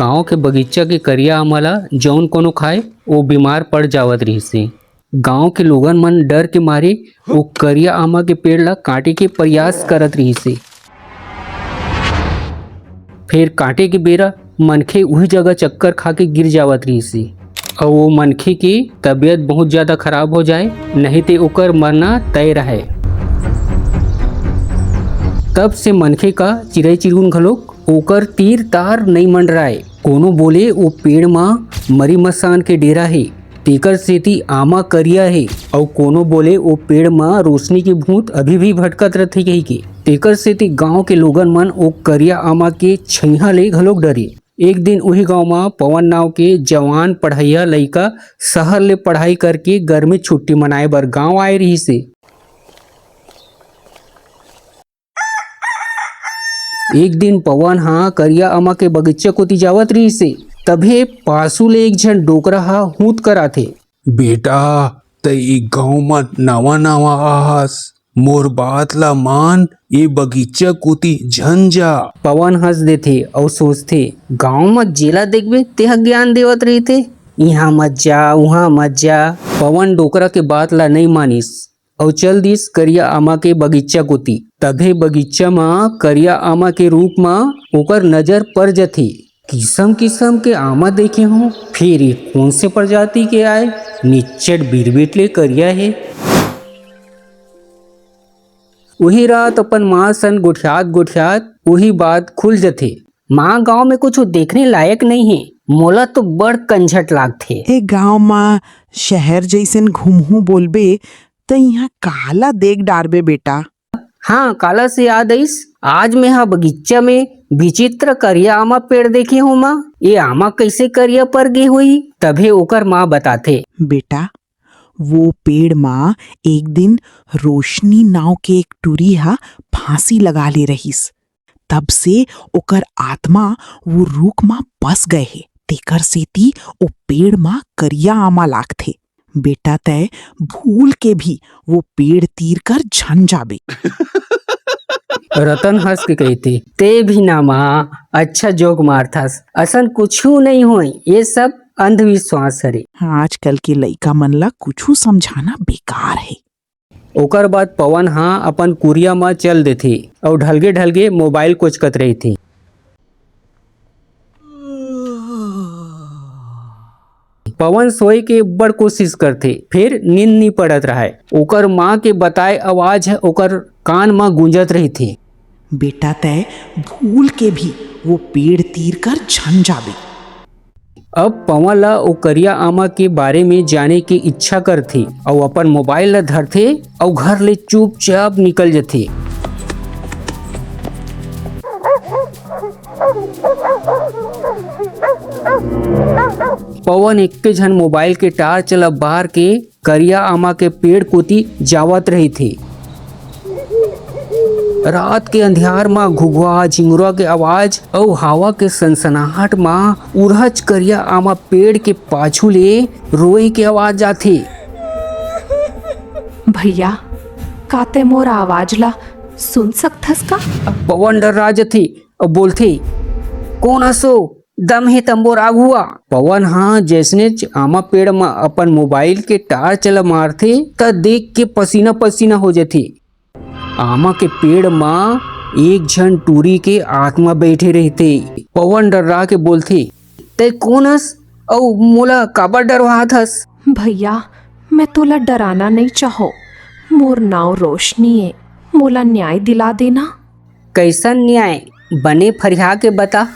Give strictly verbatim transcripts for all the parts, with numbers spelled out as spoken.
गांव के बगीचा के करिया आमा ला जौन कोनो खाए, वो बीमार पड़ जावत रहिस हे। गांव के लोगन मन डर के मारे वो करिया आमा के पेड़ ला काटे के प्रयास करत रहिस हे। फेर काटे के बेरा मनखे उही जगह चक्कर खा के गिर जावत रहिस हे। अउ वो मनखे के तबीयत बहुत ज्यादा खराब हो जाए, नहीं ते ओकर मरना तय रहय। तब से मनखे का चिरई चिरगुन घलोक ओकर तीर तार नइ मंडराय। कोनो बोले वो पेड़ म मरी मसान के डेरा हे, तेकर सेती आमा करिया हे, अउ कोनो बोले वो पेड़ म रोशनी के भूत अभी भी भटकत रथे कहिके। तेकर सेती गांव के लोगन मन वो करिया आमा के छइहां ले घलोक डरे। एक दिन उही गांव म पवन नाव के जवान पढ़इया लइका शहर ले पढ़ाई करके गर्मी छुट्टी मनाए बर गांव आए रहिस हे। एक दिन पवन ह करिया आमा के बगीचा कोती जावत रहिस हे, तभे पासू ले एक झन डोकरा ह हूंत कर आथे। बेटा, तै ए गांव म नवा नवा आहस, मोर बात ला मान, ए बगीचा कोती झन जा। पवन हंस देथे अउ सोचथे, गांव म जेला देखबे तेहा ज्ञान देवत रहिथे, इहां मत जा, उहां मत जा। पवन डोकरा के बात ला नइ मानिस अउ चल दिस करिया आमा के बगीचा कोती। तभे बगीचा म करिया आमा के रूप म ओकर नजर पर जथे। किसम किसम के आमा देखे हों, फेर ये कोन से प्रजाति के आय, निच्चट बिरबिट ले करिया हे। उही रात अपन माँ सन गोठियात गोठियात उही बात खुल जथे। माँ, गांव में कुछु देखने लायक नइ हे, मोला तो बड़ कंझट लागथे। ए गांव म शहर जइसन घूमहूं बोलबे, त इहां काला देख डारबे बेटा? हाँ, काला से याद आइस, आज मेंहा बगीचा में विचित्र करिया आमा पेड़ देखे हों माँ। ये आमा कइसे करिया पर गे होही? तभे ओकर माँ बताथे। बेटा, वो पेड़ म एक दिन रोशनी नाव के एक टुरी ह फांसी लगा ले रहिस। तब से ओकर आत्मा वो रूख म बस गए हे। तेकर सेती ओ पेड़ म करिया आमा लागथे। बेटा, तै भूल के भी वो पेड़ तीर कर झन जाबे। रतन हंस के कहिथे, "ते भी ना माँ, अच्छा जोक मारथस। असन कुछू नइ होय, ये सब अंधविश्वास हरे।" हाँ, आजकल के लइका मन ला कुछू समझाना बेकार हे। ओकर बाद पवन ह अपन कुरिया म चल देथे अउ ढलगे ढलगे मोबाइल कोचकत रहिथे। पवन सोए के बड़ कोशिश करथे, फेर नींद नी पड़त रहय। ओकर माँ के बताए आवाज ह ओकर कान म गूंजत रहिथे। बेटा, तै भूल के भी वो पेड़ तीर कर झन जाबे। अब पवन ला ओ करिया आमा के बारे में जाने के इच्छा करथे अउ अपन मोबाइल ला धरथे अउ घर ले चुपचाप निकल जथे। पवन एक्के झन मोबाइल के टार्च ला बार के करिया आमा के पेड़ कोती जावत रहिथे। रात के अंधियार म घुघुआ, झिंगुरा के आवाज अउ हवा के सनसनाहट म उरहच करिया आमा पेड़ के पाछू ले रोए के आवाज आथे। भैया, का तै मोर आवाज ला सुन सकथस का? पवन डर्रा जथे अउ बोलथे, "कोन हस ओ? दम हे त मोर आघू आ।" पवन ह जइसनेच आमा पेड़ म अपन मोबाइल के टार्च ल मारथे, त देख के पसीना पसीना हो जथे। आमा के पेड़ म एक झन टूरी के आत्मा बइठे रहिथे। पवन डर्रा के बोलथे, "तै कोन हस अउ मोला काबर डरवात हस?" भैया, मैं तोला डराना नइ चाहों। मोर नांव रोशनी ए। मोला न्याय दिला देना। कइसन न्याय? बने फरिया के बता।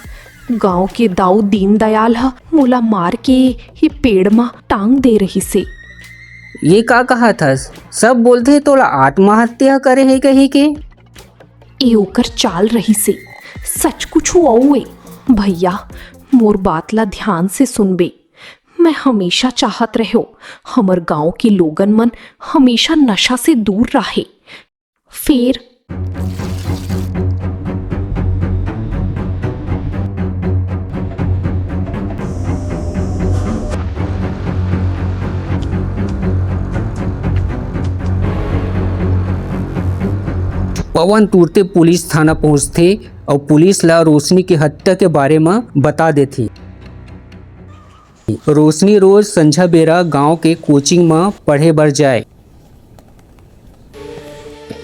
गांव के दाऊ दीनदयाल ह मोला मार के ये पेड़ म टांग दे रहिसे। ये का कहत हस? सब बोलथे तोला आत्महत्या करे हे कहिके। ए ओकर चाल रहिसे। सच कुछु अउ ए। भैया, मोर बात ला ध्यान से सुनबे। मैं हमेशा चाहत रहेंव, हमर गांव के लोगन मन हमेशा नशा से दूर राहे। फेर पवन तुरते पुलिस थाना पहुंचथे अउ पुलिस ला रोशनी के हत्या के बारे म बता देथे। रोशनी रोज संझा बेरा गांव के कोचिंग म पढ़े बर जाय।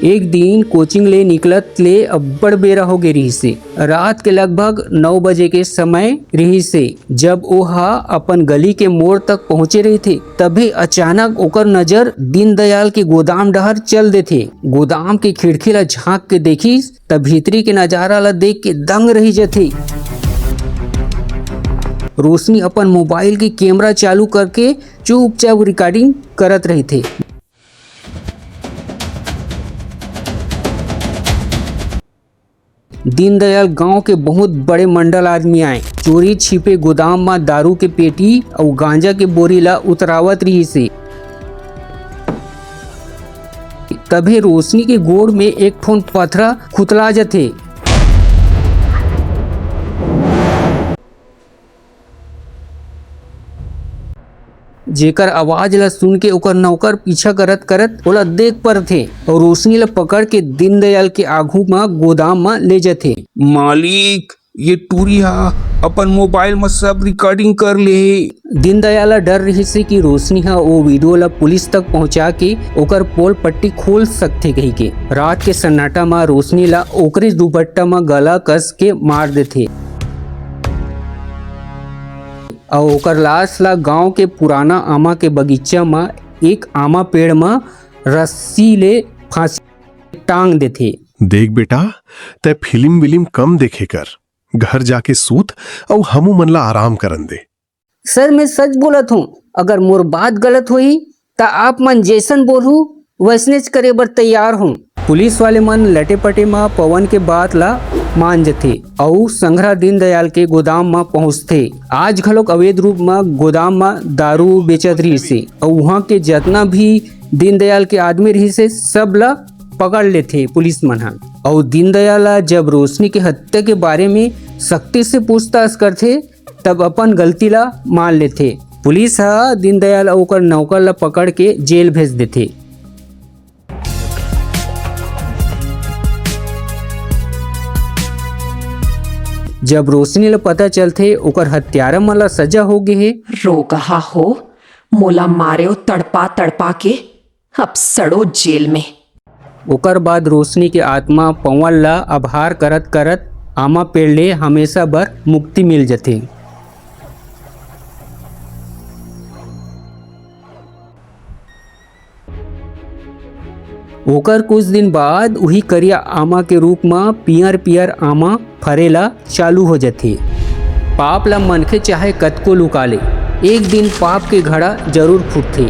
एक दिन कोचिंग ले निकलत ले अब्बड़ बेरा हो गे रिहिसे। रात के लगभग नौ बजे के समय रिहिसे, जब ओ ह अपन गली के मोड़ तक पहुंचे रहिथे, तभे अचानक ओकर नजर दीनदयाल के गोदाम डहर चल देथे। गोदाम के खिड़की ला झांक के देखिस, त भीतरी के नजारा ला देख के दंग रहि जथे। रोशनी अपन मोबाइल के कैमरा चालू करके चुपचाप रिकॉर्डिंग करत रहिथे। दीनदयाल गांव के बहुत बड़े मंडल आदमी आए। चोरी छिपे गोदाम म दारू के पेटी अउ गांजा के बोरी ला उतरावत रिहिसे। तभे रोशनी के गोड़ में एक ठोन पथरा खुतला जथे। जेकर आवाज ला सुन के ओकर नौकर पीछा करत करत ओला देख परथे अउ रोशनी ला पकड़ के दीनदयाल के आघू म गोदाम म ले जथे। मालिक, ये टूरी हा अपन मोबाइल म सब रिकॉर्डिंग कर ले हे। दीनदयाल ला डर रिहिसे कि रोशनी हा ओ वीडियो ला पुलिस तक पहुंचा के ओकर पोल पट्टी खोल सकथे कहिके। रात के सन्नाटा म रोशनी ला ओकरे दुपट्टा म गला कस के मार देथे। अउ ओकर लाश ला गांव के पुराना आमा के बगीचा म एक आमा पेड़ म रस्सी ले फांसी टांग देथे। देख बेटा, तै फिल्म विल्म कम देखे कर, घर जाके सूत अउ हमू मन ला आराम करन दे। सर, मैं सच बोलत हूँ, अगर मोर बात गलत होही, त आप मन जैसन बोलहू, वैसनेच करे बर तैयार हूँ। पुलिस वाले मन लटे पटे म पवन के बात ला मान जथे अउ संघरा दीनदयाल के गोदाम म पहुंचथे। आज घलोक अवैध रूप म गोदाम म दारू बेचत रिहिसे अउ उहाँ के जतना भी दीनदयाल के आदमी रिहिसे, सब ला पकड़ लेथे पुलिस मन ह। अउ दीनदयाल ला जब रोशनी के हत्या के बारे में सख्ती से पूछताछ करथे, तब अपन गलती ला मान लेथे। पुलिस ह दीनदयाल अउ ओकर नौकर ला पकड़ के जेल भेज देथे। जब रोशनी ला पता चलथे, ओकर हत्यारा मन ला सजा हो गे हे। रोगहा हो, मोला मारेव तड़पा तड़पा के, अब सड़ो जेल में। ओकर बाद रोशनी के आत्मा पवन ला आभार करत करत आमा पेड़ ले हमेशा बर मुक्ति मिल जथे। ओकर कुछ दिन बाद उही करिया आमा के रूप म पियर पियर आमा फरे ला चालू हो जथे। पाप ला मनखे चाहे कतको लुका ले, एक दिन पाप के घड़ा जरूर फूटथे।